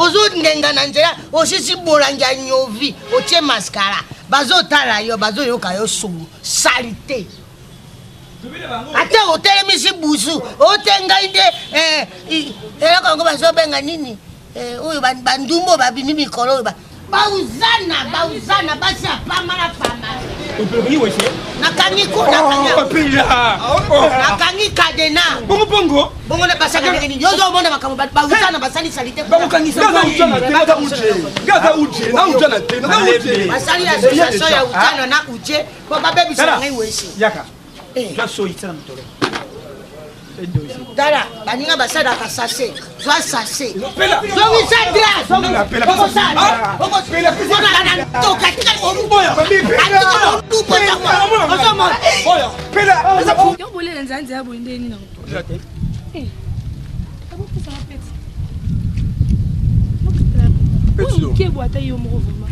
Ozongenga na nzela, osisi bolangi ya nyovi, otie mascara. Bazotala yo, bazoyoka yo solo. Salite. Ata otelemisi busu, ote ngai nde eh, eloko yango bazobenga nini? Eh, oyo bandumba oyo babimi mikolo oyo bauzana bauzana basi ya pamala pamala nakangi nakangi kadena bongo bongo bongo na basaka ndenge nini yo ozomona makambo bauzana basali salite basali association ya ujana na uje po babebisa ngai wesi yaka eh. Tala, baninga basalaka sase, zwa sase. Zongisa dra,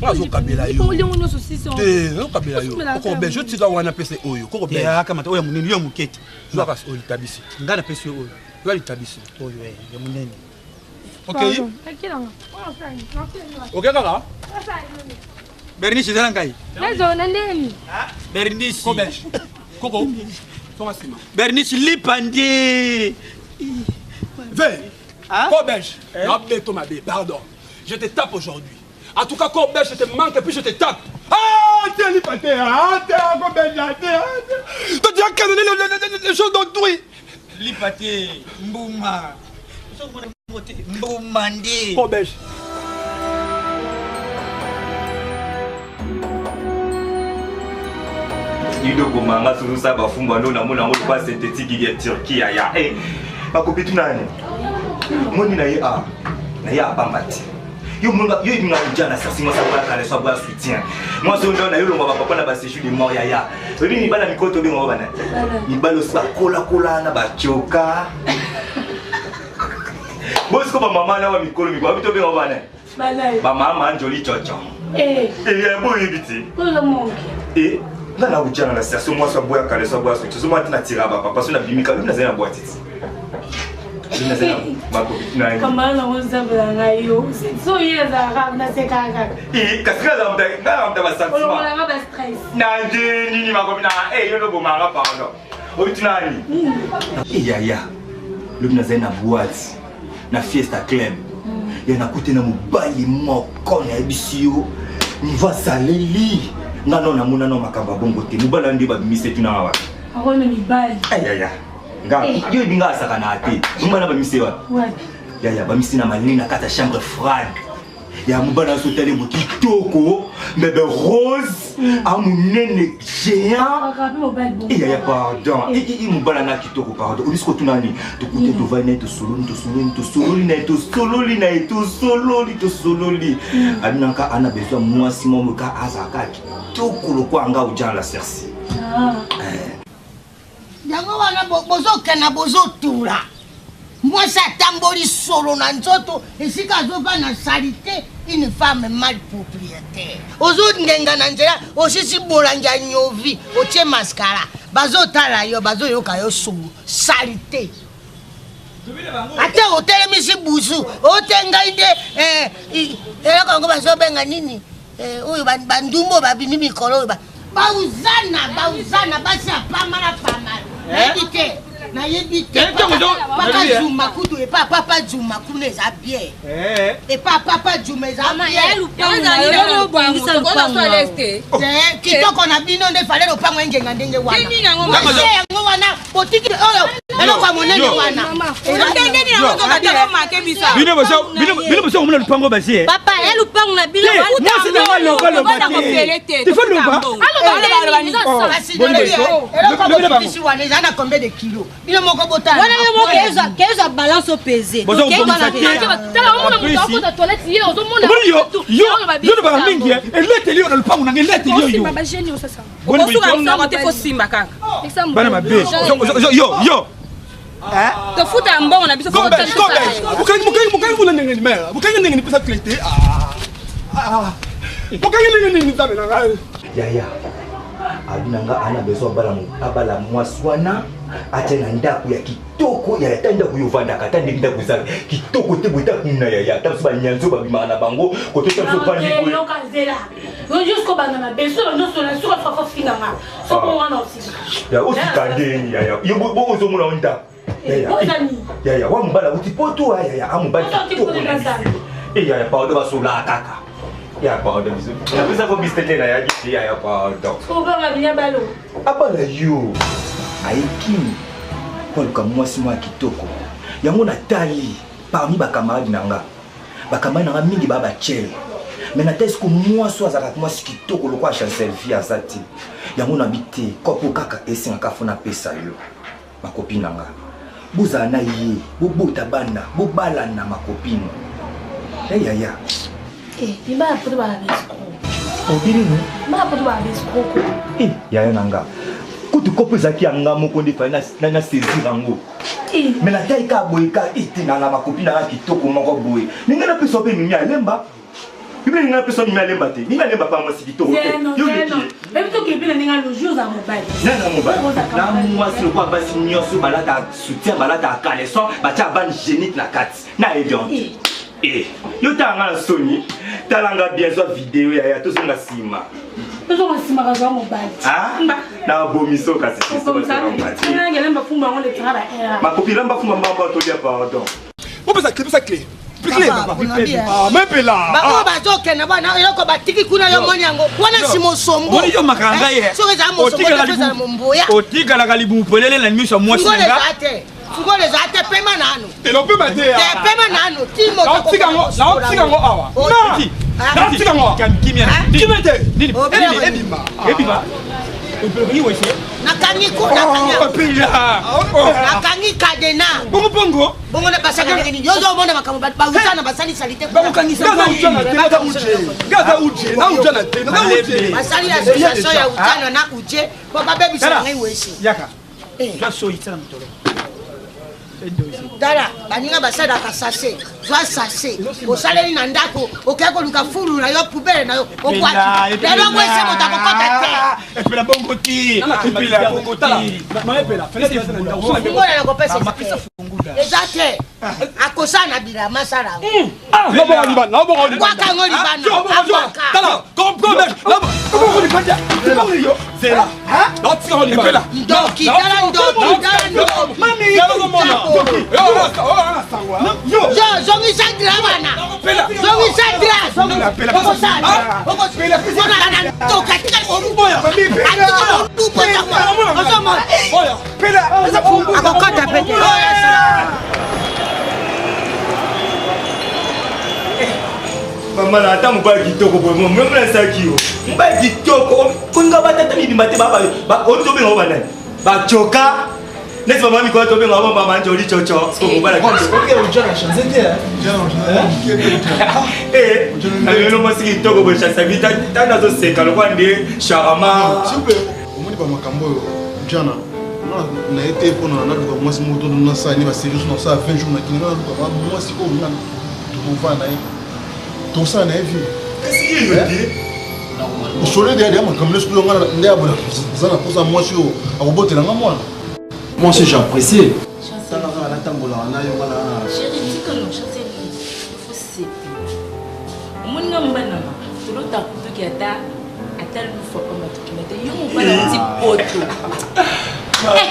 azokabela yo te azokabela yo okobelge otika wana pese oyo kokobeakamata oyo ya monene yo ya moke te Zwa kasi oyo litabisi. Nga napesi yo oyo. Zwa litabisi. Oyo eh, ya monene. Okei? Okei kaka? Bernice ezala ngai. Nazo na ndeni. Bernice. Kobesh. Koko. Songa nsima. Bernice lipa nde. Ve. Kobesh. Nabeto mabe, pardon. Je te tape aujourd'hui. En tout cas, Kobe, je te manque et puis je te tape. Ah, t'es lipaté, ah, t'es Kobe, t'es. Toi, tu as canonné les choses d'autrui. Lipaté, mbuma. Mbuma nde. Kobe. Ido komanga susu sa bafumbwa ndo namona yango lokola synthétique ya Turquie yaya eh, bakopi tuna nani moni na ye a na ye apamba te yo monga yo ebinga kuja na sasi mwasi aboya kaleso aboya soutien mwasi oyo nda na yo longwa bapapa na basejour de mort yaya oyebi mibali ya mikolo tobenga bana mibali osi bakolakola na bacoka bosiko bamama na bamikolo mikolo abi tobenga bana bamama njoli coco eh. eh, boyebi te eh, nga na kujana na sasi mwasi aboya kaleso aboya soutien ozomona te na tira bapapa so nabimika lobi nazali na bwati ti kamala nango nzambe na ngai yo so ye azalaka nasekaka kaka kasi nga basantiolongolanga bastress na nde nini makomi na yo nobomanga pardon obi nani yaya lobi nazali na boite na fiesta club ya nakuti na mobali moko nayebisi yo nivo asaleli nga nao namona nao makambo ya bongo te mobali wana nde babimisi etunanga wapi ayaya nga eh. yo yebi nga asakana te mobali na bamise wapi yaya bamisi na malili na kati ya chambre froide ya mobali aso otali bo kitoko bebe rose mm. amonene géant eyaya eh, pardon eh, eh, mobali ana kitoko pardon obisi kotuna nini tokute mm. tovandi na ye tosololi tosololi tosololi na ye tosololi na ye tosololi tosololi mm. abinaka ana besoin mwasi moko ka azalaka kitoko lokola nga ojana la cerci ah. Yango wana bozokenda bozotula mwasi atamboli solo na nzoto esika azovanda salite une femme mal propriétaire ozongenga na nzela osisi bolangi ya nyovi otie mascara bazotala yo bazoyoka yo solo salite ata otelemisi busu ote ngai nde eh, eloko yango bazobenga nini Eh, oyo bandumba oyo babimi mikolo oyo bauzana bauzana basi ya pamala pamala eh? nayebi te nayebi te papa zuma kutu epa papa zuma kuna eza bien eh. epa papa zuma eza bien kitoko na bino nde fale lopango engenga ndenge wana yango wana botiki oyo eloko ya monene wana bino boza komona lupango bazie papa ya lupango na bino mwasi na nga loba loba te tifo loba eloko botiki wana eza na combien de kilo bino moko botala wana yo moko kezwa balance opese yo lobaka mingi eleteli yo na lupango nanga eleteli yo yo okosuka monoko te fosimba kaka bana mabe yo yo tofuta ya mbongo na biso bokangi kuna ndenge nini mere bokangi ndenge nini pesa clé te bokangi ndenge nini nzambe na ngai yaya Abi na nga ana besoin abala abala mwasi wana atia na ndako ya kitoko ya ata ndako yo ovandaka ata ndenge ndako eza kitoko te boye ta kuna yaya ata biso banyanzi oyo babimaka na bango kote ta biso ovandi boye. Yoka nzela. Yo jusqu'au banda mabe so bando sola suka fa fa finga nga. So ko wana osika. Ya osika ndeni yaya yo bongo ozomona yo ndako. Yaya wa mobali awuti poto yaya amobali kitoko na biso. Eh yaya pardon basolaka kaka. Ya pardon biso. Napesa ko biso te na yaki te yaya pardon. Obanga binya balo. Abala yo. Ayekini mpo aluka mwasi mwa kitoko. Yango natali parmi ba camarades na nga. Ba camarades na nga mingi ba ba chele. Mais natali siko mwasi oyo azalaka mwasi kitoko lokola Chancelvie aza te. Yango nabi te kopo kaka esengaka fo napesa yo. Ma copine na nga. Bozala na ye, bobota bana, bobalana ma copine. Hey yaya. Eh, libala poto ba escroc. Obi nini? Libala poto ba escroc. Eh, yaya na nga. Kutu kopo ezalaki ya nga moko nde fallait na na saisir yango. Eh. Mais na taille ka boye ka ete na na ma copine na nga kitoko moko boye. Ninga na pesa pe mimi alemba. Biblia elingi napesa mimi alemba te. Mimi alemba pa mwasi kitoko te. Yo leki ye. Ebi to kebi na ndenge aloji oza mobali. Nani mobali? Na mwasi lokola basi nyonso balata soutien, balata caleçon, batia bande génique na kati. Na yebi yango. Eh, yo tala nga na soni. Tala nga bien zwa video ya ya tozonga nsima. Tozonga nsima kazwa mobali. Ah? Na bomiso kasi. Makopi lamba fumba mbamba tolia pardon. Opesa clé, pesa clé. mepela baoyo bazokende bana eloko batiki kuna yo moni yango wana si mosombo yo makanga ye soki ezala mosombo ezala momboya otikalaka libumu polele na miso ya mwasi na nga fungolo eza te pema nanu elopema te pema nanu ti motonaotika yango awa naotika yango kimia te ebima ebima nakangi nakangi kadena bongo bongo bongo na basaka ndenge nini yo ozo omona makambo bauta na basali salite basali association ya utana na uje mpo babebisa ngai wesi tala baninga basalaka sase zwa sase osaleli na ndako okei koluka fulu na yo pubele na yo okwaki lelo wese moto akokota te epela bongo ti epela bongo ti fungola nakopesa eza te akosala na bilama asala bwaka yango libana ndoki tala ndoki tala ndoki zongisa dra wana zongisa dra akokata pete mama na ata mobali kitoko boye mama nasaki yo mobali kitoko kolinga batata mibimba te oyo tobenga banani bacoka neti mama mikolo tobenga bango mama njoli coco siko mobali nalelo mwasi kitoko boye chasabi tani azoseka lokwa nde sharama omoni bamakambo oyo jana na ye te mpona naluka mwasi moko to nasala ni baserie so nasala 20 jours na kini nga naluka mwasi oyo nga tokovanda na ye tosala na ye vie osole deya deya makambo nyonso mpe nga nde abola eza na mposa mwasi oyo akobotela nga mwana Moi aussi j'apprécie. Tala kaka natambolaka na yo nga na. Chérie, tika no chancelier. Il faut sepela. Omoni nga mobali na nga tolota kutuki ata ata lufa pamba tokima te yo mobali auti poto. Eh,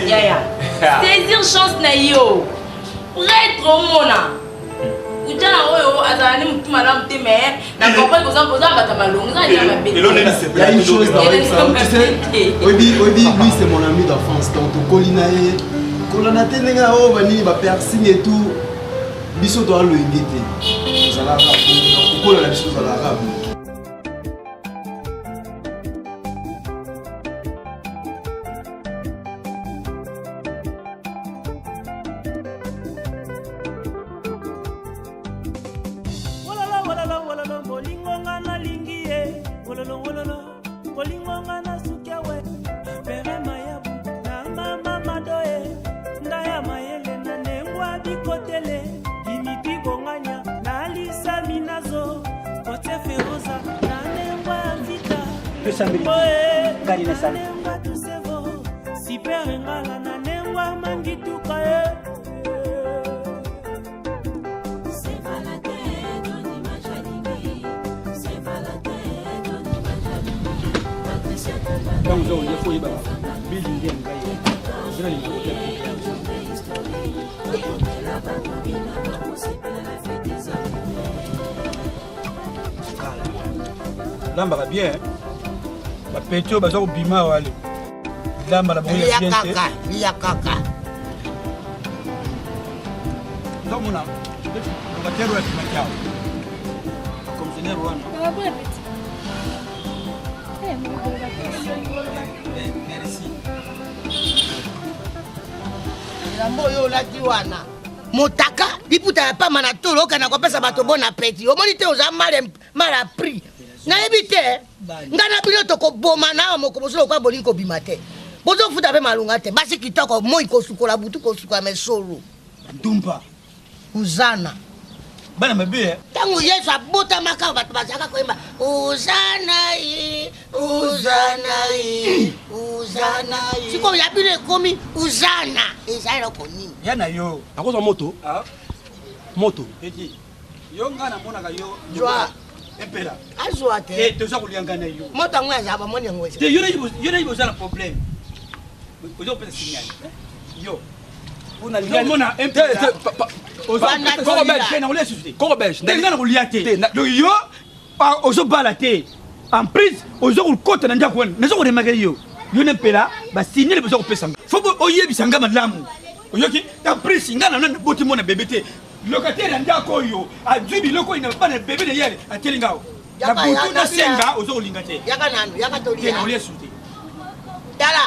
yaya saisir chance na yo prêtre omona ujana oyo azala ne motu malamu te mais na comprendre koza koza bato ya malongo eza ya mabe Il y a une chose dans tu sais, oyebi oyebi lui c'est mon ami d'enfance donc tokoli na ye kolanda te ndenge na oyo banini ba piercing et tout biso toa loyenge te tozalaka kokola na biso tozalaka boye Wololo, wololo, wololo, bolingo nga nalingi ye. Wololo, wololo, bolingo nga nasuki awe. Pere mayabu na mama madoe. Ndaya mayele na nengwa bikotele. Dimitri bonganya na lisa minazo. Kote feroza na nengwa vita. Oye. Kani na sala. Super ngala na nengwa mangituka ye. Ntango oza kolia fo oyebaka bili nde ya ngai eza na linga kotia. Lambaka bien, bapeti oyo baza kobima awa, ale lamba na bango ya Lia bien te. kaka, lia kaka. Nzomona locataire oyo abimaki awa, commissionnaire wana. Bon appétit. Eh, mon bon appétit. Merci. Elamba oyo olati wana, motaka, liputa ya pamba na tolo, okenda kopesa bato bon appétit. Omoni te, oza mal mal appris. Nayebi te, ngai na bino tokoboma na awa moko mosusu lokola bolingi kobima te, bozofuta mpe malunga te. Basi kitoko, moi kosukola, butu kosukola, me solo. Ndumba. Uzana. Bana mabe. Ntango Yesu abotamaka, bato bazalaka koyemba ozana ye, ozana ye, ozana ye. Sikoyo ya bino ekomi uzana, eza eloko nini? Ya na yo. Akozwa moto moto. Eki yo, ngai namonaka yo. Zwa. Epela. Azwa te. Te, toza kolia ngai na yo. Moto yango azala bamoni yango eza. Te, yo nayebi oza na problème, oza kopesa signal yo. Ozomona Koko Belge. Ngai na kolia te. Donc yo ozobala te, en prise oza kokota na ndako wana, naza koremarquer yo, yo na Mpela, basignal boza kopesa nga. Fo oyebisa nga malamu, oyoki? En prise nga na nani boti mona bebe te. Locataire ya ndako oyo azwi biloko oyo na bana bebe na ye, ateli nga na butu, nasenga oza kolinga te. Yaka nanu, yaka. Te. Tolia. Nakolia su te. Tala,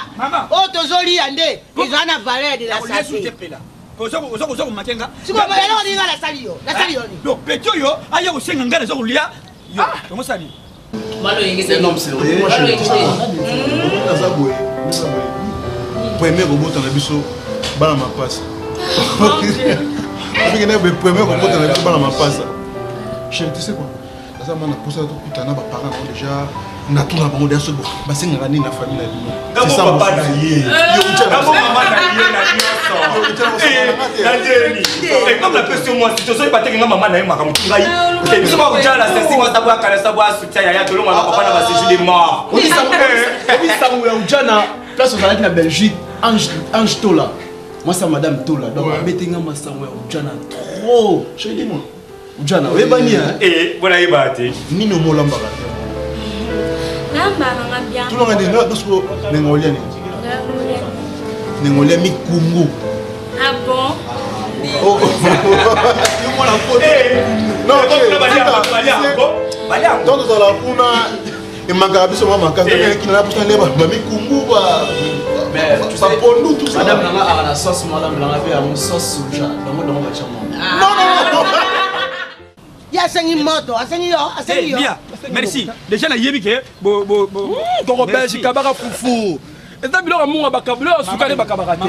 oyo tozolia nde ezala na valeur de la Nakolia su te. santé. Pela, oza komake nga. Sikoyo eloko nini nga nasali yo? Nasali yo nini? Donc petit oyo aya kosenga, ngai naza kolia yo, tongosani. C'est un homme sérieux. Naza boye, naza boye, premier kobota na biso bana mapasa. Obikende boye, premier kobota na biso bana mapasa. Chéri, tu sais quoi, naza mwana posa tokuta na baparent nango déjà, natuna bango déjà soki basengaka nini na famille na bino. Ngambo papa na ye, ngambo mama na ye na nyonso nandeni. Comme napesi yo mwasi, tozoyeba teke nga mama na ye makambo ngai biso bakojala sesi mwasi aboya kalesa boya soutien yaya tolongaka papa na baséjour de mort. Obisango ya ujana, place ozalaki na Belgique, Ange Tola, mwasi ya madame Tola, donc abetenga masango ya ujana trop. Chéri, dis-moi. Ujana oyebani? Bona yeba te. Nini omolambaka te? Namba nanga bien. Tunanga nini nasiko ndenge olia nini, ndenge olia mikungu. Ah bon? Yo mwana poto, non, tozala kuna emankaka biso mwa makasi kina na posa nde bamikungu, bapondu, tout ça. Madame nanga aka na sauce, madame nanga mpe yango sauce soja, bango batya mwa. Non, non, non. Ye asengi moto, asengi yo, asengi yo. Bien, merci. Déjà nayebi ke Koko Belge, kabaka fufu eza biloko ya munga, biloko ya sukali bakabaka te.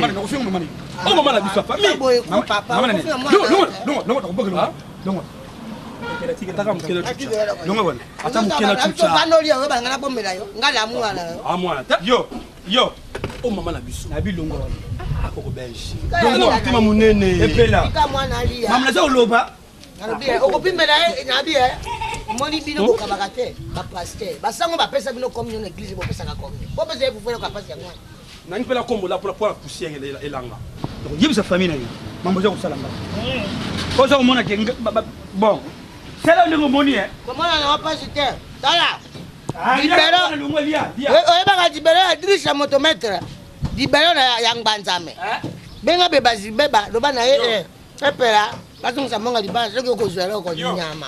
O mama na biso ya famille. Ata moke na cuca. Vandolia oyo balanga, nabombela yo, nga lamuala yo. Amwana te. Yo, yo. O mama na biso. Na bilongo wana. Koko Belge, motema monene. Epela. Tika mwana alia. Mama, naza koloba. Nalobi okopimela ye, nabi omoni bino bokabaka te. Bapasteur basango bapesa bino communion na église, bopesaka communion, bopesa ye fufu, eloko apasi yango wana. Nangi mpela kombola mpona poussière elanga. Yebisa famille na yo mambo oza kosala nga, oza komona ke bon, sala ndenge omoni. Komona na wapasi te. Tala libelo, oyebaka libelo ya drisha ya motomètre, libelo ya ngbanzame, benga beba zibeba, loba na ye epela bazongisa mbongo libala soki okozwa eloko nyama.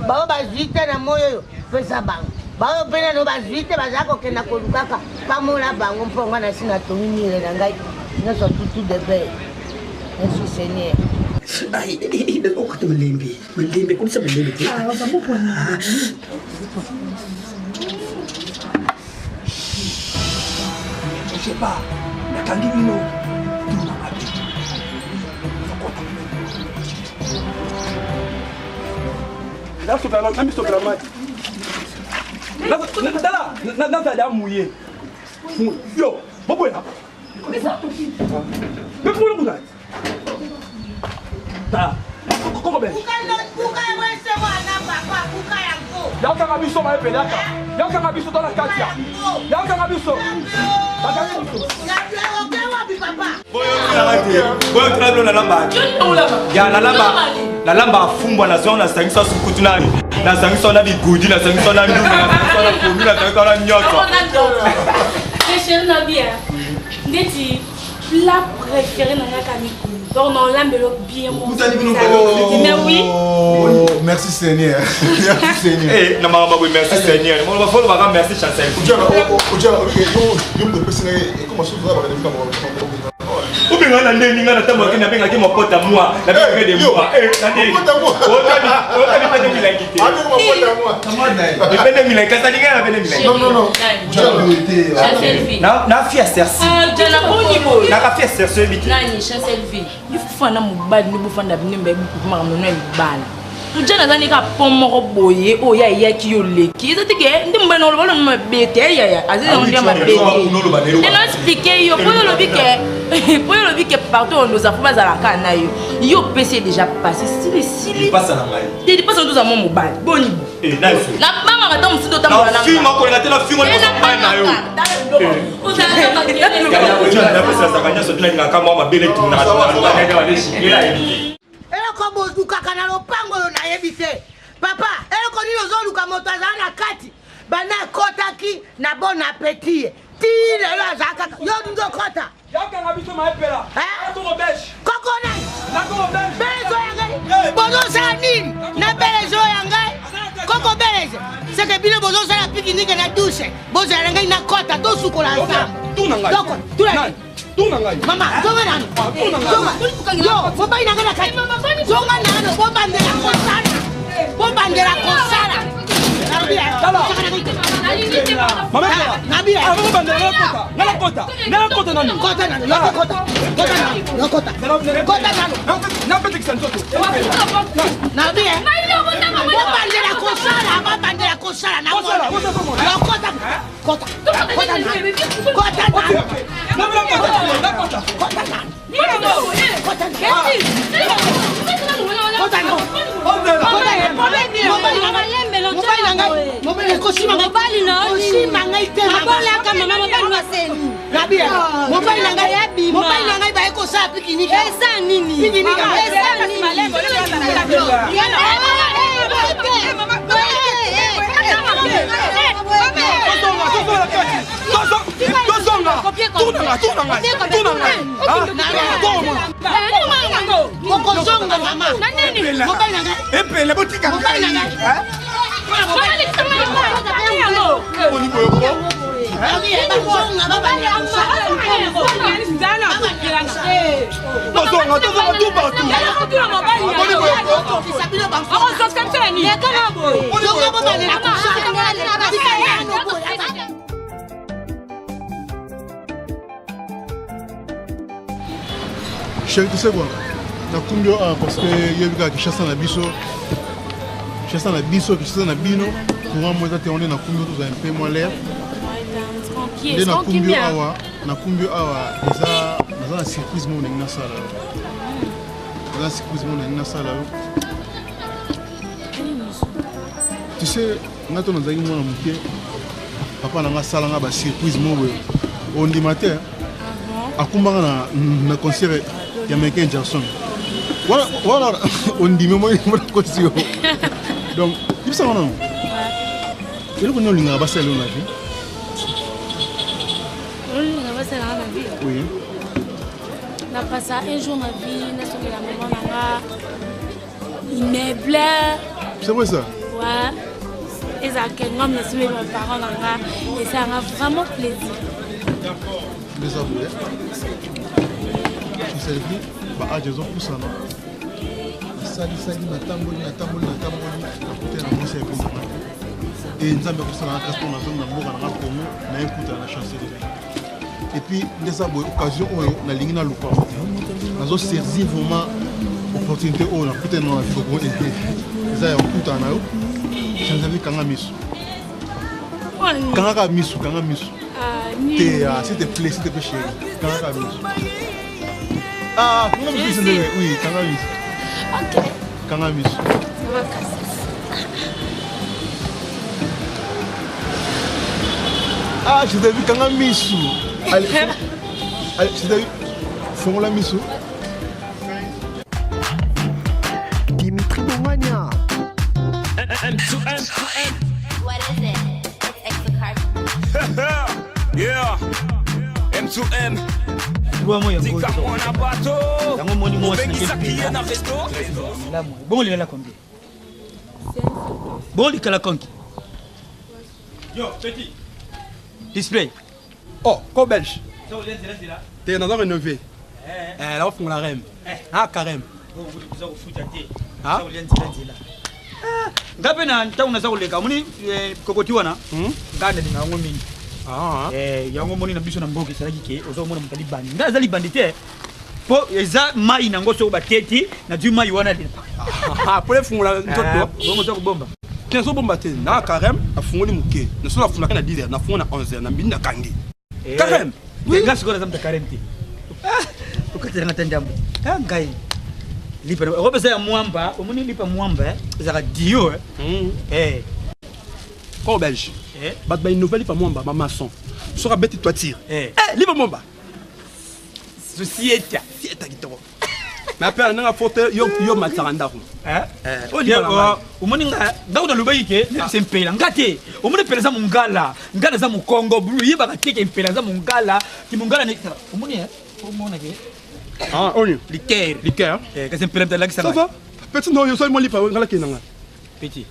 Baoyo bazwi te na moi oyo, pesa bango. Baoyo mpe nano bazwi te, bazala kokenda kolukaka, pamola bango, mpo ngai nasi natongi mire na ngai nyonso tutu de belle. Merci Seigneur. Okata malembe, malembe, komisa malembe te. Je sais pas, nakangi bino tuna mabe. Nasopela namisopela mai. Tala, nazali amuye. Yo, boboya. Mais pour le boulot. Tala, koko belge. Yakanga biso maye yaka. Yakanga biso tala kati ya. Yakanga biso. Bakanga biso. Boyokela bino nalamba ya nalamba nalamba afumbwa nazwa nasangisa sukutu na nasangisa na bigudi nasangisa na ndumba nasangisa na pondu nasangisa na nyonso. Chéri na bien ndeti plat préféré na nga ka mikulu, donc na olambelo bien. Mais oui. Merci Seigneur, merci Seigneur. Eh, na makambo boye, merci Seigneur. Mo bafolo baka merci Chancel. Ujana ujana yo yo moto opesi ngai ekoma soki oza bakademi kama. Obenga na ndenge nga natambolaki, nabengaki mokota mwa, nabengaki de mwa otali pene milangi te, epene milangi kasi alingai na pene milangi na fia sersi, naka fia sersi oyebi te. Nani Chancel V ifana mobali nde bofanda bino mbe makambo no ya libala. Ujana aza ndeka pont moko boye oyo ayaki yo leki eza te ke nde mobali na oloba lono mabe te yaya aza yango nde mabe te nde na explike yo po yo olobi ke po yo olobi ke partout ondoza fo bazalaka na yo, yo opesi ye déjà passé sili sili lipasa na ngai te lipasa ndoza mwa mobali boni bo nabangaka ntango mosusu totambola na finga kolinga te na finga na yo napesaka nyonso tinalingaka mwa mabele tunaka. Eloko bozukaka na lopango oyo nayebi te papa, eloko nini ozoluka? Moto azala na kati banda akɔtaki na bon appétit ye ti lelo azala kaka yo nde okɔta. Yakanga biso maepela. Koko belge. Koko nani? Koko belge. Belezo ya ngai. Bozosala nini na belezo ya ngai? Koko beleze. Seke bino bozosala pikinike na douche. Bozala na ngai na kota tosukola ensemble. Tuna ngai. Toko, tuna ngai. Tuna ngai. Mama, zonga nano. Zonga. Yo, mobali na ngai na kati. Zonga nano, bobandela kosala. Bobandela kosala. Bobandela kosala, babandela kosala na lokota, kota, kota nano, kota nano, kota nano, kota nano, kosima ngai te. Mobali na ngai baye kosala pikiniki eza nini? Pikiniki eza nini? Okozonga mama, mobali na ngai. Epele botika. Mobali na ngai. Tozonga, tozonga tout partout. Chéri, tu sais quoi? Nakumbi yo awa parce que yebi kaka Kinshasa na biso, Kinshasa na biso, Kinshasa na bino, courant mo eza te. Wana nakumbi yo tozala mpe mwa l'air. Nde nakumbi yo awa, nakumbi yo awa eza naza na surprise moko ndenge nasala yo, naza na surprise moko ndenge nasala yo. Tu sais, nga to nazalaki mwana moke, papa na nga asala nga basurprise moko boye ondima te. Akumbanga na, na concert ya Michael Jackson wana wana ondimi mona kosi yo. Donc yebisanga nano eloko nini olingaka basala yo na vie. Olinga basalaka na vie? Oui. Napasa un jour na vie nasokela mama na nga. Immeuble. C'est vrai ça? Ouais. Ezalaka nga nasombi ba parents na nga esalanga vraiment plaisir. Eza boye. Chancellerie, ba age ezopusana. Nasalisaki natamboli natamboli natamboli nakutana na mwasi ya ekomaka te. E Nzambe akosala nga grâce mpo nazongi na mboka na nga Congo naye kutana na chancellerie. Et puis nde eza boye occasion oyo nalingi naluka nazo saisir vraiment opportunité oyo nakutani na vie koko eza ya kokutana na yo. Chancellerie, kanga miso. Kanga kaka miso, kanga miso. Te, ah, s'il te plaît, s'il te plaît chérie. Kanga kaka miso. Ah, kanga miso s'il te plaît. Oui, kanga miso. Ok. Kanga miso. Ça va casser. Ah, je t'ai vu kanga miso. Allez, allez, je t'ai vu. Fongola miso. Dimitri Bongania. M2M. What is it? It's Exocarp. Yeah. M2M. Tika mwana bato. Yango moni mwasi na Obengisaki ye na resto. Bongo lilala combien? Bongo likala konki. Yo, petit. Display. Oh, ko belge. Te naza rénové. Eh, naofungola rem. Ah, carême. Ah? Nga mpe na ntango naza koleka omoni kokoti wana nga nalinga yango mingi. Yango omoni na biso na mboka esalaki ke oza komona moto alibandi nga aza libandi te mpo eza mai nango soki bateti nazwi mai wana po efungola nzoto. Bongo oza kobomba te? Nazobomba te, na carême afungoli moke. Naso nafungaka na 10 heures, nafunga na 11 heures, na mbini nakangi carême. Nga sikoyo naza moto ya carême te. Okatelanga ta ndambo ka ngai lipa okopesa ya mwamba. Omoni lipa mwamba ezalaka dio. Corps belge, bato bainnove lipa mwamba, bamaçon soki abeti toiture, lipa mwamba. Société. Sieta kitoko. Mais apres ndenge afo te yo matisaka ndako. Omoni nga ndako nalobaki ke se mpela nga te. Omoni mpela eza mongala, nga naza mokongo bulu yebaka te ke mpela eza mongala ki mongala ne omoni omona ke Ah, oni liqueur. Liqueur. Kasi mpela mpe alakisa. Ça va, petit. No yo sali mo lipa ngala kenda nga. Petit.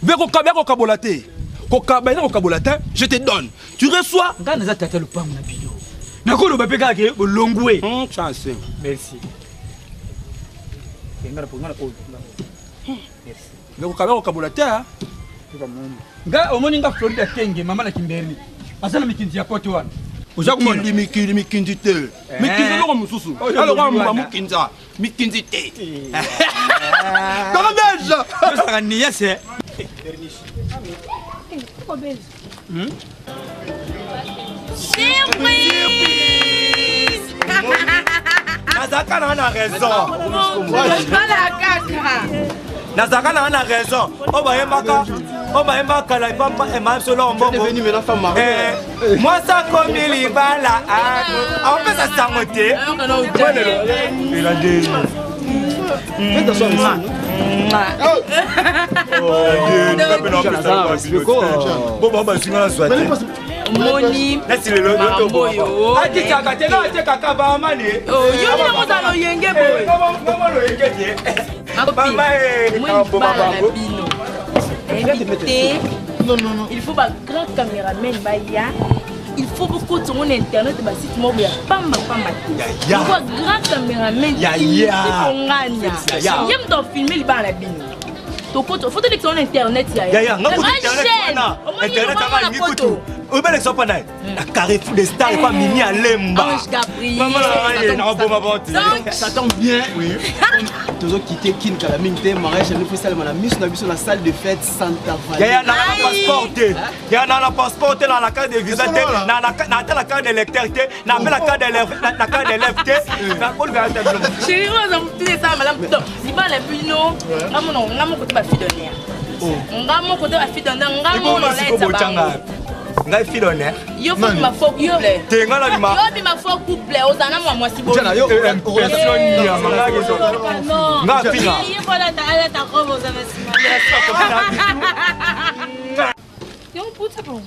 Be kokaba kokabola te. Kokaba eza kokabola te. Je te donne, tu reçois. Nga naza tata lopango na bino, nakoloba mpe kaka ke bolongwe. Chance. Merci. Nga na nga na oyo. Merci. Be kokaba kokabola te. Nga omoni nga Florida Kenge, mama na Kimberly aza na mikinzi ya poto wana. Oza komona mikili mikindi te, mikindi eloko mosusu aloka bamokinza mikinzi te. Kaka belge. Ozalaka niese. Surprise! Nazalaka nanga na raison. Tala kaka. Nazalaka nanga na raison. Oyo bayembaka, oyo bayembaka kala epa ema solo mbongo. Mwasi akomi libala akopesa sango te. Elande. Bo basinga nazwa te. Omoni makambo oyo. Atikaka te, nga atekaka bamani. Yo nini ozala loyenge boye? Loyenge te. Mama libala na bino nayebi te. Il faut bagrand caméraman baya, il faut bokota ngo na internet, basite moko ya pamba pamba te. Lokwa grand caméraman kongania ye moto afilme libala na bino, tokota fo tolekisa ngo na internet. Yaya, nga kutu internet wana, internet anga alingi kutu oyebelekisa mpa na na Carrefour de Star epa Mimi Alemba. Ange Gabriel. Mama na ngai nakoboma bote. Ça tombe bien. Oui. Tozo quitter Kin kala mingi te, mariage yango esalema na miso na biso na salle de fête Santa Valley. Yaya, na na passeport te. Yaya, na na passeport te, na na carte de visa te, na na na ata na carte de lecteur te, na mpe na carte d'élève, na carte d'élève te. Na koluka ata biloko. Chéri oyo aza motu esala malamu. Donc libala na bino, nga mona nga moko te bafille d'honneur, nga moko te bafille d'honneur, nga mona siko oletisa botanga bango. Ngai fille d'honneur. Yo fo bima faux couple. Te, nga na bima. Yo bima faux couple, ozala na mwa mwasi. Jana, yo, impression nyama, nga finga. Ye fo alata robe, oza na nsima. Yango puta bon.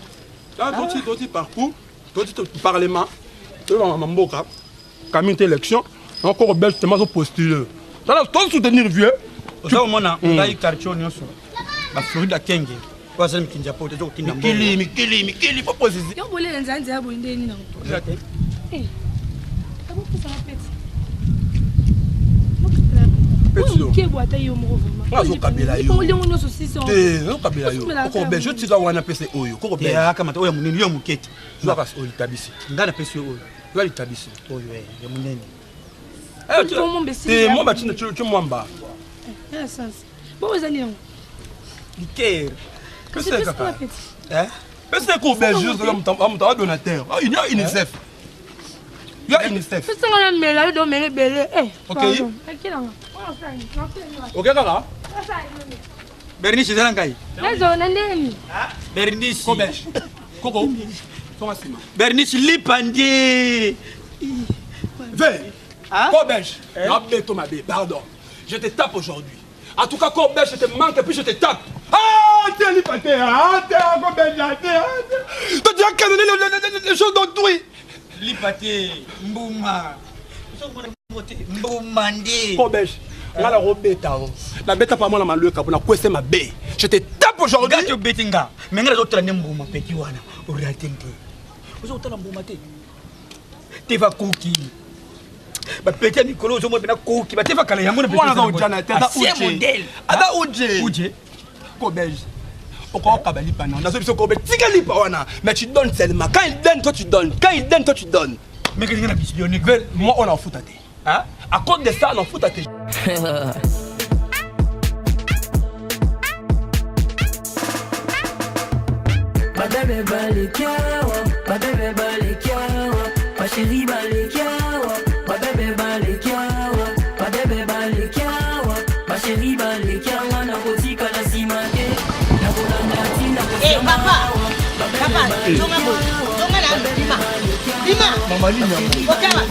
Toti toti parcours, toti parlement, toyebaka mboka kami te élection. Encore belge tema azopostule, tala to soutenir vieux. Oza komona ngai quartier nyonso baflorida kenge oyo azali mikinzi ya poto ezokotinda Mikili, mikili, mikili, faut préciser. Yo bolela nzela nzela boye nde nini nango? Eh. Abopesaka peti. Peti yo. Oyo ata yo moko vraiment. Nga azokabela yo. Olingo nyonso 600. Te, nazokabela yo. Koko belge, otika wana pese oyo. Koko belge. Akamata oyo ya monene, yo ya moke te. Zwaka oyo litabisi. Ngai napesi yo oyo. Zwa litabisi. Oyo eh, ya monene. Te, mwamba tina tio mwamba. Ya sens. Bon ezali yango. Liqueur. Kasi Pesa pesi kaka. nga peti. Eh? Pesa ko belge, oza moto awa donateur. Ah, il y a UNICEF. Il y a UNICEF. Pesi nga na mela yo do mela ebele. Eh. Ok. pardon. Akelanga. Ok kaka? Bernice eza na ngai. Nazo na ndeni. Bernice. Ko belge. Koko. Tonga nsima. Bernice lipa nde. Ve. Ko belge. Nabeto mabe, pardon. Je te tape aujourd'hui. En tout cas, Ko belge, je te manque et puis je te tape. Ah, t'es lipa te, ah, t'es ko belge, ah, t'es, ah, t'es. Toi, tu as canonné les choses d'autrui. Lipa te mbuma. Mbuma nde. Ko belge. Nga na kobeta o. Nabeta pa mwana malweka mpo nakwese mabe. Je te tape aujourd'hui. Nga tobeti nga. Me nga nazotala nde mbuma peki wana. Oriate nde. Oza kotala mbuma te. Teva koki. Bapeti ya mikolo ozomona mpena koki. Bateva kala yango na Mwana aza ojana te, aza Ancien uje. modèle. Aza uje. Uje. Ko belge. Okokaba lipa na. Nazo biso ko belge. Tika lipa wana. Mais tu donnes seulement. Quand il donne, toi tu donnes. Quand il donne, toi tu donnes. Mais qu'est-ce que na biso Moi on en fout à te. Hein? À cause de ça, on en fout à te. Babebe balekiawa, babebe balekiawa, basheri balekiawa, babebe balekiawa, babebe balekiawa, basheri balekiawa, nakotikala nsima te, nakolanda ntina Eh, papa. Papa, zonga boye. Zonga na bima. Bima. Mama nini yango? Okaba.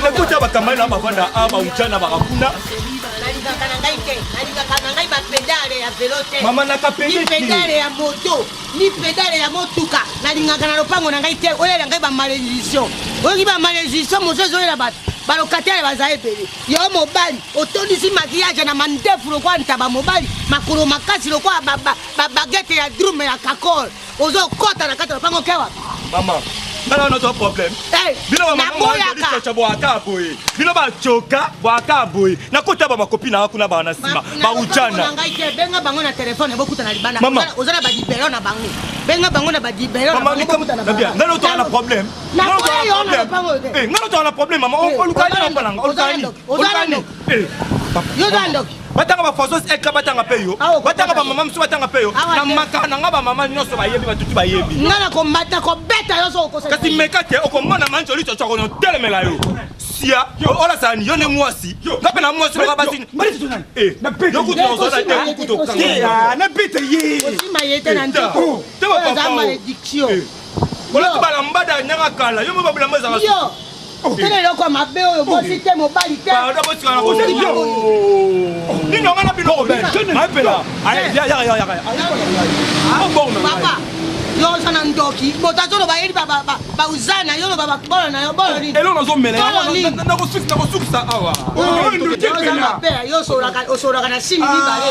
Ekota bakamai na bavanda a baujana bakakuna. Nalingaka na ngai te. Nalingaka na ngai bapedale ya velo te. Mama, nakapende Ni te. pedale ya moto, ni pedale ya motuka. Nalingaka na lopango na ngai te. Oyela ngai bamalédiction. Oyoki bamalédiction mosusu ezoyela bato. Balocataire baza ebele. Yo mobali, otondisi maquillage na mandefu lokola ntaba mobali, makolo makasi lokola babagete ya drume ya kakol. Ozokɔta na kati ya lopango kewa. Mama, nga na wana problème. Bino ba mama naboyaka. bwaka boye. Bino bachoka bwaka boye. Nakota ba makopi na kuna ba na nsima. Na lopango na Baujana. ngai te benga bango na telefone bokuta na libanda Mama. Oza na badibelo na bango benga bango na badibelo na Mama, bango likambo bokuta na na bien. bango Nga na otala na problème. Na Nga na boya otala yo na na lopango problème. te. Eh, nga na otala na problème mama. Eh, Oluka oza nini na opalanga? ndoki, oza Oluka na nini? ndoki, oza Oluka na nini? ndoki. Eh, papa. Yo oza ndoki. Batanga bafasos ekra batanga mpe yo. Batanga bamama mosusu batanga mpe yo. Awa Na te. maka na nga bamama nyonso bayebi batutu bayebi. nga na komata kobeta yo so okosa kasi meka te okomona manjoli tsotso akonotelemela yo sia olasala ni yo nde mwasi nga mpe na mwasi loka basi Eh, yo kutu ozala te kutu okanga nabeta ye. osima ye te na nzoto Te Oyo ba eza papa o. malédiction olati balambada nyanga kala yo mo babilamba ezala yo tala eloko ya mabe oyo bosi te mobali te Pardon, botikala kosala. Nini onga na bino maepela papa yo oza na ndoki moto azoloba yeli bauzana yo loba bolo na yo bolo nini Eloko nazomela Bolo nini? nakosukisa awa. Yo oza mabe yo osololaka na simi mibale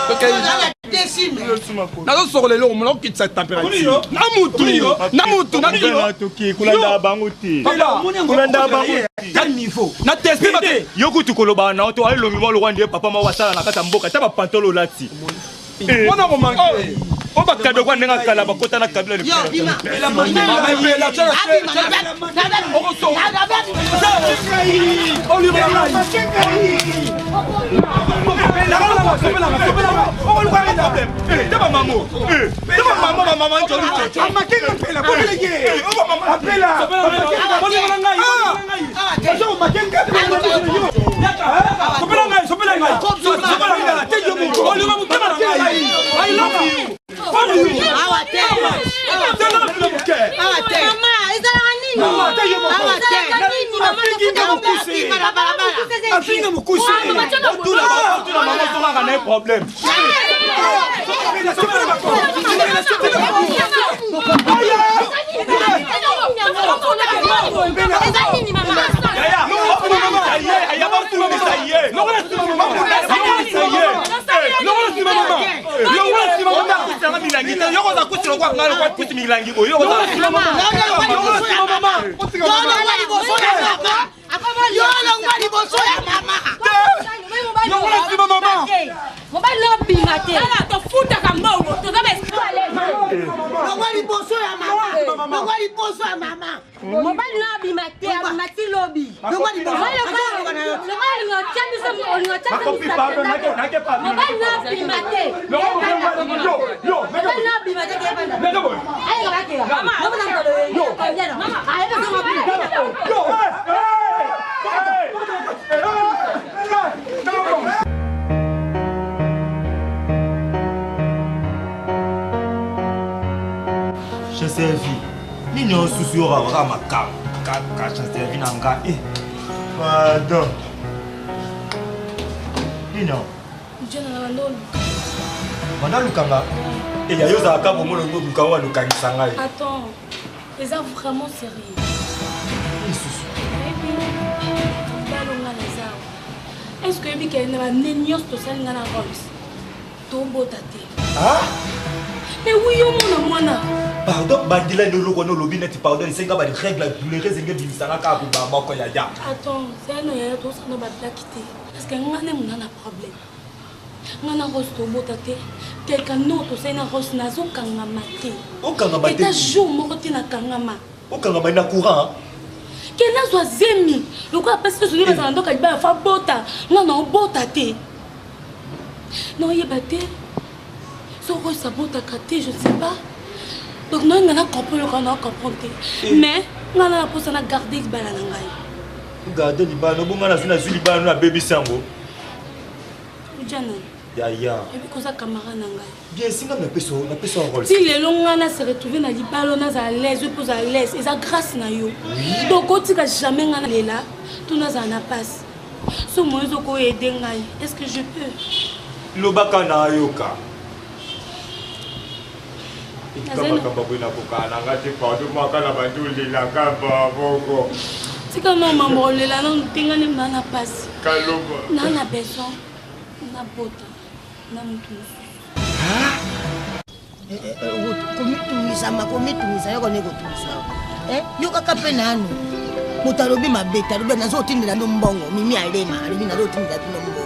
Yo oza na deux simi nazosokola eloko mona okitisa température na mutu na mutu na kolanda bango te kolanda bango na teste bato yo kutu koloba na yo to alelongi mwa lokwa nde papa moko asala na kati ya mboka ta bapantolo olati Mwana komanke. oyo bakado kwa ndenge akala bakota na kabila yo bima awa te awa te Mama, ezalaka nini? Awa te. Ezalaka nini? Mama, Afinga mokuse. Afinga mokuse. problème Eza nini, mama? Yolongwa liboso ya mama. Mobali nobima te. Tofutaka mbongo, toza Longwa liboso ya mama. Longwa liboso ya mama. Mobali no abima te, abima ti lobi. Longwa liboso. Mobali no abima te. Mobali no abima te. Chancelvi nini osusu yo kaka makambo kaka Chancelvi na nga eh pardon nini banda lukanga eya yo ozalaka bomona oluka oyo alukangisa ngai. Attends, eza vraiment sérieux. Lisusu. Oyebi balonga naza awa. Est-ce que oyebi ke na bane nyonso tosali nga na Rolls tobota te? Ah? Mais oui, yo mona mwana. Pardon, bandela nde eloko wana olobi neti pardon esenga ba règle douloureuse enge ebimisanga kaka kobaa moko yaya. Attends, zano yaya tosana bablaki te. Parce que nga nde mona na problème. Nga na Rose tobota te. Quelque no tosali na Rose nazokangama te. Okangama te. Eta jour moko te nakangama. Okangama na courant. Ke nazwa zemi lokola mpasi nyonso nde bazala ndoka libala fa bota nga na obota te. Naoyeba te soki Rose abotaka te, je ne sais pas. Donc naoyinga na comprendre lokola na comprendre te. Mais nga na naposa na garde libala na ngai. Garde libala nobonga nazwi nazwi libala no nabebisi yango. Ujana. Yaya. Ebi koza camarade na ngai. Bien singa napesa napesa role. Ti lelo ngai na se retrouver na libala nazala l'aise oyo mpo ozala l'aise eza grâce na yo. Donc otika jamais ngai nalela to nazala na pasi. So moyen ozoko aider ngai. Est-ce que je peux? Lobaka na yoka. Etika makambo boye nakokaa na nga te pardon mwaka na bandi olelaka baboko. Tika no mama olela nanu te ngai nde naa na pasi. Kaloba. Naa na besoin nabota na motu mosusu. Komitungisama komitungisa yoko nde kotungisa yo kaka mpe nanu moto alobi mabe te alobi nazotindela bino mbongo mimi alema alobi nazotindela bino mbongo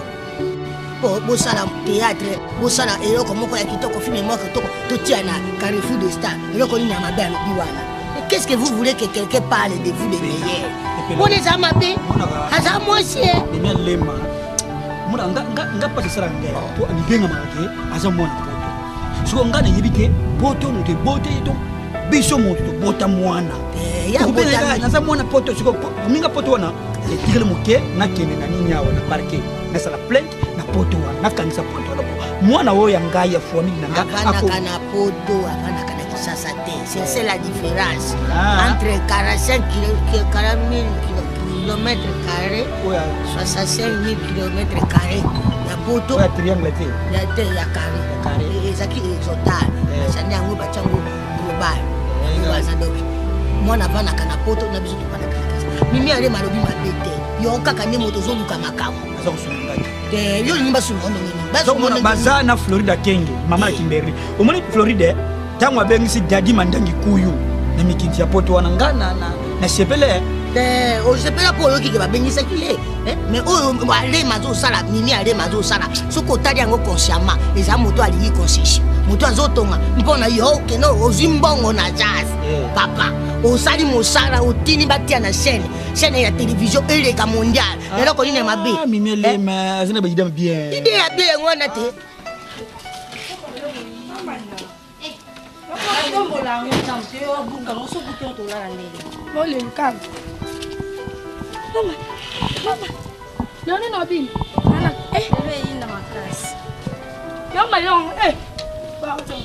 po bosala théâtre bosala eloko moko ya kitoko filme moko ya kitoko totia na carrefour de star eloko nini ya mabe alobi wana. Qu'est-ce que vous voulez que quelqu'un parle de vous de meilleur? Mpona eza mabe aza mwasi e mimi alema mona nga nga nga pasi esala ngai po amibengamaka ke aza mwana poto sikoyo ngai nayebi te poto moto ebote ye to biso moto tobota mwana ya Okobela botami. kaka, naza mwana poto sikoyo minga poto wana etikali moke nakende na nini awa na parquet nasala plainte na poto wana nakangisa poto wana po mwana oyo ya ngai ya famille na nga Avanaka na poto, avanaka na Kinshasa te. C'est c'est la différence entre 45 kilo, 40 000 kilomètres carrés, 65 000 kilomètres carrés ya poto. Ya triangle te. Ya te ya carré. Ezaki horizontal. Basani yango batia yango global. Yango baza donc mwana avandaka na poto na biso tofandaka na Kinshasa. Mimi alema alobi mabe te. Yo kaka nde moto ozoluka makambo. Aza kosunga ngai. Te yo olingi basunga yo ndenge nini? Basunga yo ndenge baza na Florida Kenge mama ya Kimberly omoni Floride ntango abengisi Dadi Mandangi Kuyu na mikinzi ya poto wana nga na na na sepele te osepela mpo oyoki ke babengisaki ye eh? Mais oyo alema azosala mimi alema azosala soki otali yango consciemment eza moto alingi concession moto azotonga mpo na yo okende ozwi mbongo na jazz papa osali mosala otini batia na chaîne chaîne ya télévision eleka mondial eloko nini ya mabe? Mimi alema aza na baida bien ide ya bien yango wana te. Batombola yango ntango te obuka yango soki te tolala ndenge boleluka mama mama nani na bino nana eh lelo eyinda makasi yo mayongo eh pardon.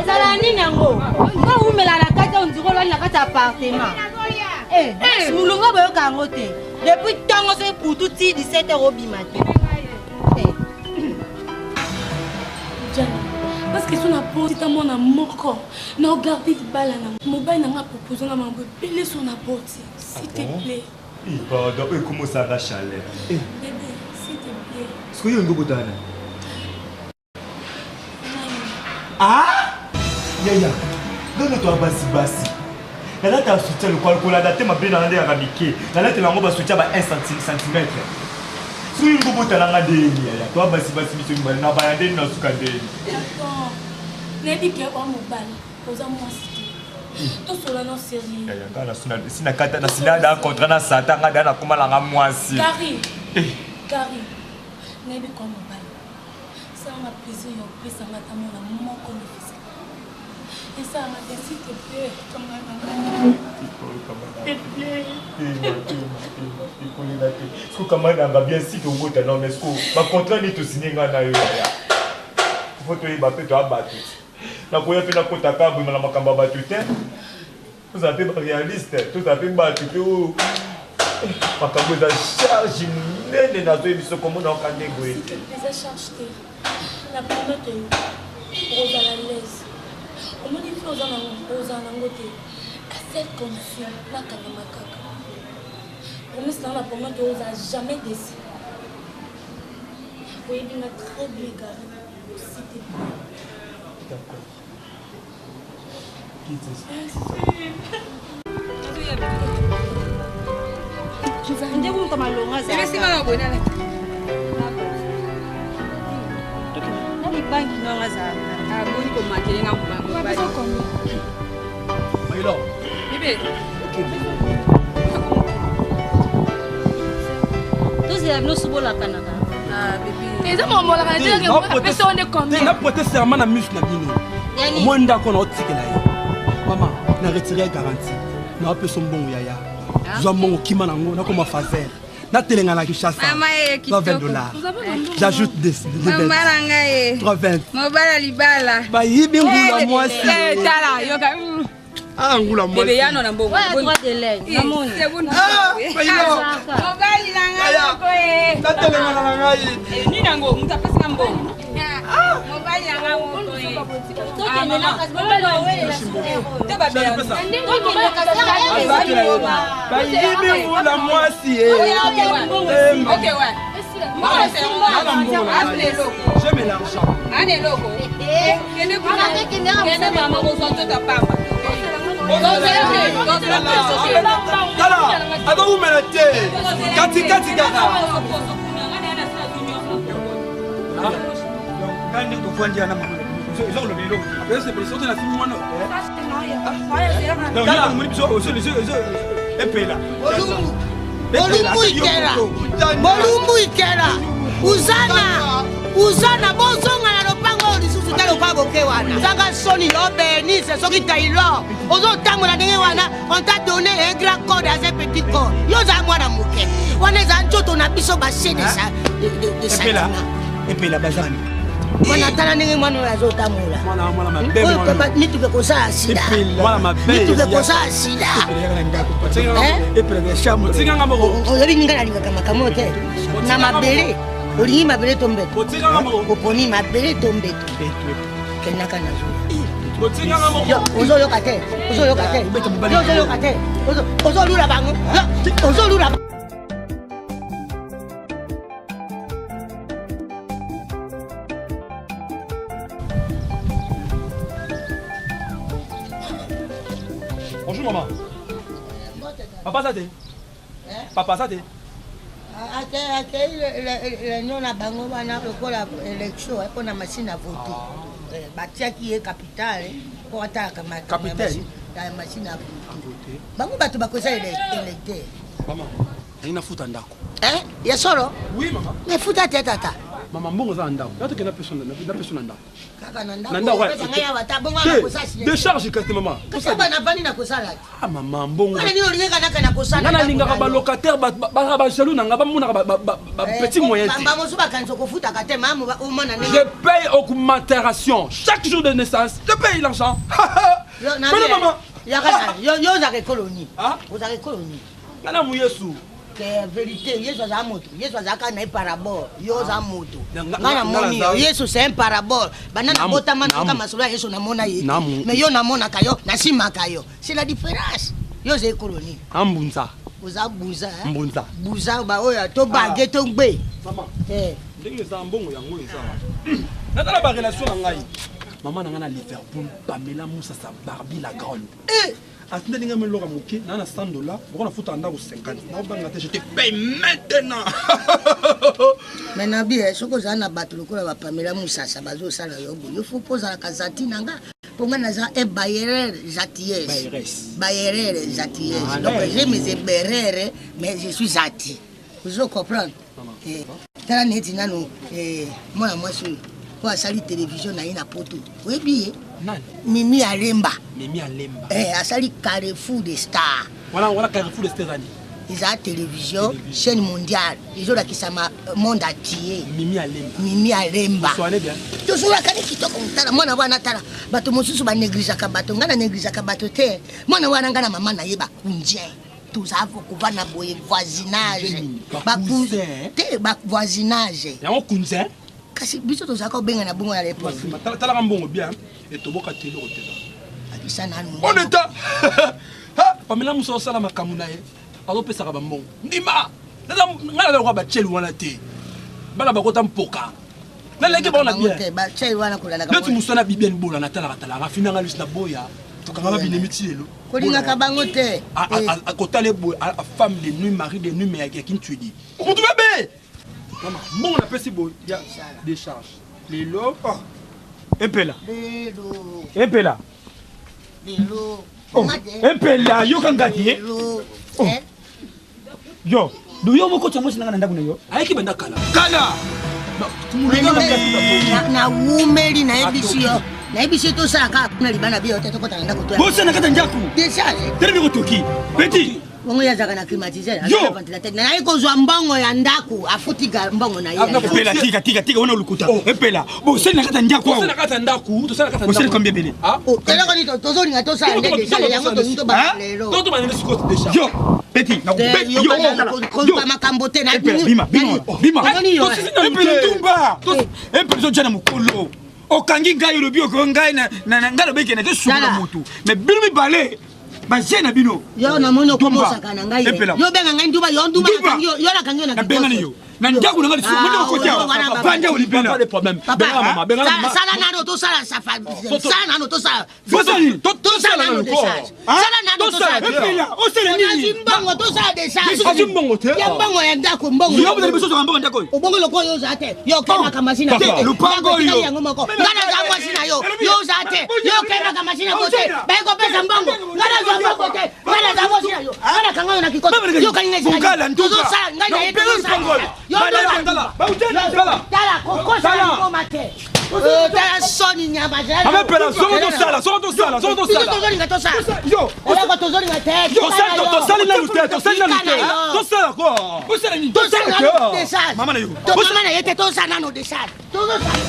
Ezala nini yango nga umela na kati ondiro olali na kati ya appartement molongo boyoka yango te depuis ntongo soki butu ti 17 heure obima te. Jana, parce que so naboti ta mwana moko na ogarde libala na mobali na nga propose nga mambo ebele so naboti s'il te plaît. Pardon, oyo ekomosanga chaleur. Bébé. Sikoyo yo olingi obotana nani? Ah! Yaya, nga na toa basi basi. Nalata soutien lokola kolanda te mabe na nga nde yaka mike. Nalatela yango ba soutien ba 1 cm. Soki olingi obotana nga ndenge yaya, toa basi basi biso mibale na baya ndenge na suka ndenge. Attends, nayebi ke oa mobali, oza mwasi te. Tosola na sérieux. Yaya, nga na sina sina kata na sina da contrat na satan nga da na koma na nga mwasi. Gary. Gary. Nayebi ko mobali. Sala nga plaisir ya opesa nga ata mwana moko na fisika. Esala nga te s'il te plaît. Kanga na nga. S'il te plaît. Ekolela te. Siko kama nanga bien si tobota non mais siko ba contrat nini tosigné nga na yo yaya. Faut toyeba mpe toya bato. Nakoya mpe nakota kaka boyema na makambo ya bato te. Tozala mpe ba réaliste, tozala mpe bato mpe oyo makambo eza charge monene nazoyebi soko omona oka nde boye te. Eza charge te. Na promettre yo okozala l'aise. Omoni mpe oza ozala nango te. À cette condition nakangama kaka. Promesse na nga na promettre yo ozala jamais déçu. Oyebi nga très bien Gary. S'il te plaît. D'accord. Nde moto malonga na libanki nonga azalaka boni komakele nga tozela bino sobolakanaka eza momolaka te apesa nde combien na prete serment na misu na bino omoi ndako na otikela ye mama na retire ye garantie na opesa mbongo yaya zwa mbongo kima nango nakoma fazer natelenga na kinshasa 320 dollars j'ajoute des 320 mobala libala bayibi ngula mwasi tala yoka Ah, ngula mwasi. Bebe yano na mbongo. Ouais, droit de l'œil. Namoni. Ah, mobali na ngai moko ye. Natelengana na ngai. Nini yango moto apesi nga mbongo. Mobali na ngai moko ye. Tokende na kasi mobali owelela To babela. Bayibi ngula mwasi ye. Ok, ouais. J'aime l'argent. Ana eloko. Kende kuna. Kende mama kozwa nzoto ya pamba. Tala, azowumela te. Katikati kaka. Ngai tovandi wana eza koloba eloko te na fimi mwana omoni biso epela Bolumbu ikela bolumbu ikela uzana uzana bozonga na lopango oyo lisusu te lokola boke wana zanga soni yo benise soki taylor ozotambola ndenge wana on t'a donné un grand corps dans un petit corps yo ozala mwana moke wana eza nzoto na biso base de epela epela bazani mwana tala ndenge mwana oyo azotambola oyo mituka ekosala sida mituka ekosala sida oyebi ngai nalingaka makambo te na mabele olingi mabele to mbeto oponi mabele to mbeto kendaka nazoya ozoyoka te ozoyoka te ozoyoka te ozolula bango ozolula Bonjour maman. Papa ça te Papa ça te akei réunion na bango wana lokola élection mpo na machine à voter batiaki ye capital mpo atalaka machine à voter bango bato bakoza électeur Nalingi nafuta ndako. Eh, ya solo? Oui mama. Mais futa te tata. Mama mbongo eza na ndako. Nato kenda peso na peso na ndako. Kaka na ndako. Na ndako. Pesa ngai awa ta bongo na kosala. Décharge kasi mama. Kasi ba na vandi na kosala. Ah mama mbongo. Wana nini olingaka naka na kosala. Nga nalingaka ba locataire ba ba ba jaloux na nga ba monaka ba ba petit moyen te. Ba mosusu bakanisa okofutaka te mama omona ndenge. Je paye augmentation chaque jour de naissance. Je paye l'argent. Bana mama. Yaka yo yo ozaka ekolo nini? Ozaka ekolo nini? Nga na muyesu. Ke verite Yesu azala moto. Yesu azalaka na ye parabole. Yo oza moto. Nga namoni yo. Yesu c'est un parabole. Banda nabotama nayoka masolo ya Yesu namona ye. Mais yo namonaka yo, nasimaka yo. C'est la différence. Yo oza ekolo nini? Ambunza. Oza buza. Mbunza. Buza ba oyo to bage to ngbe. Mama. Eh. Ndenge eza mbongo yango eza. Natala ba relation na ngai. Mama na ngai na Liverpool, Pamela Musasa Barbie la grande. Eh! Atindeli ngai meloka moke na na 100 dollars, boko na futa ndako 50. Na obanga te, je te paye maintenant. Mais na bi eh, soki ozala na bato lokola ba Pamela Musasa bazosala yo boye, yo faut mpo ozalaka zati na nga. Mpo nga naza un bailleur gentillesse. Bailleur gentillesse. Ah, Donc j'ai mes berere mais je suis gentil. Ozo comprendre? Eh, tala neti nanu eh, mwana mwasi oyo oyo asali televizio na ye na poto oyebi ye mimi alemba mimi alemba eh, asali carrefour de star wana wana carrefour de star ezali eza télévision chaîne mondiale ezolakisa monde entier mimi alemba mimi alemba tosolaka ni kitoko tala mwana wana tala bato mosusu banegligeaka bato ngai na negligeaka bato te mwana wana ngai na mama na ye bakunje toza kovanda boye voisinage te bavoisinage yango kunze kasi biso tozalaka kobengana bongo na lepoke talaka mbongo bien etoboka te eloko te akisa nanu on eta pamela mosu osala makambo na ye azopesaka bambongo ndima ngai naza lokola bacheli wana te bana bakota mpoka naleki bango na bien neti mosu wana bibiani bola natalaka talaka afinanga lusi na boya tokanga babinemi ti lelo kolingaka bango te akotala boye femme de nuit mari de nuit mais ya kintuidi motu mabe mama mbongo napesi boye ya décharge lelo oh. Epela epela oh, epela yoka ngati eh? oh. Yo do yo moko tya mwasi nanga na ndako na yo ayaki banda kala kala nawumeli nayebisi yo nayebisi yo tosala kaka kuna libanda biyo te tokota na ndako bosa na kati ya ndako decharge telemi kotoki petit bongo ye azalaka na climatiseur na ventilateur naye kozwa mbongo ya ndako afuti mbongo na ye epela tika tika tika wana olukuta oh. epela bosali na kati ya ndako awa na kati ya ndako tosala kati ya ndako bosali combien ebele ah? oh, eloko nini tozolinga tosala nde desale yango tolingi tobanda lelo yo Petit, na makambo te bima bima bima epela ndumba epela ozotya na mokolo okangi ngai olobi oko ngai ngai lobeki nake sukola motu mais bino mibale baje na bino yo namoni okomosaka na ngai yo benga ngai nduba yo nduba yo nakangi yo nabengani yo na ndako na ngai lisusu moni okoti awa vanda olibela sala nano tosala sala nano tosala tosala nano décharge sala nano tosala osala nini mbongo tosala décharge azwi mbongo te ya mbongo ya ndako mbongo yo bozali biso ozwaka mbongo ndako oyo obongo lokola yo oza te yo okendaka masina te lupango oyo yango moko ngai naza mwasi na yo yo oza te yo okendaka masina ko te baye kopesa mbongo ngai nazwa mbongo te ngai naza mwasi na yo ngai nakanga yo na kikoto yo okangi ngai esika tozosala ngai na ye tozosala yo tala kokosa liboma te tala soni nyama amepela soko tosala soko tosala soko tosala tozolinga tosala eloko tozolinga te tosali nanu te tosali nanu te tosala ko osala nini tosala nanu décharge mama na yo mama na ye te tosala nanu décharge tozosala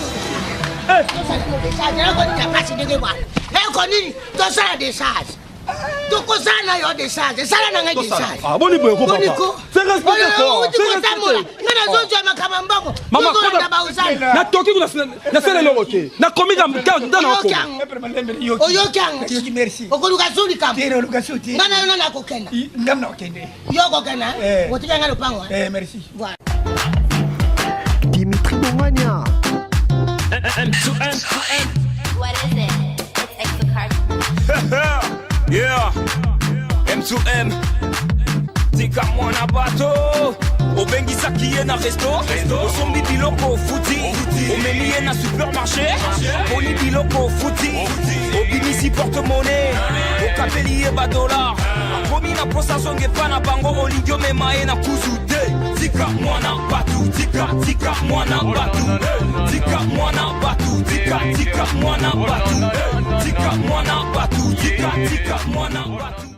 tosala nanu décharge eloko nini ya pasi ndenge wana eloko nini tosala décharge tokosala na yo décharge sala na ngai décharge ah, boni boye ko papa c'est respecté ko outi kotambola ngai nazozwa makambo ya mbongo tozolanda baozala natoki kuna nasala eloko te nakomi nda nakoma oyoki yango okoluka su likambo ngai na yo nani akokenda yo okokenda eh. otika ngai lopango eh, voilà Dimitri Bongania M2M What is it? It's Exocard. yeah M2M tika mwana bato obengisaki ye na resto osombi biloko ofuti omemi ye na supermarché poni biloko ofuti obimisi porte-monnaie okabeli ye badolar akomi na posa azonga epa na bango olingi omema ye na kuzu te tika mwana batu tika tika mwana batu tika mwana batu tika tika mwana batu tika mwana batu tika tika mwana batu.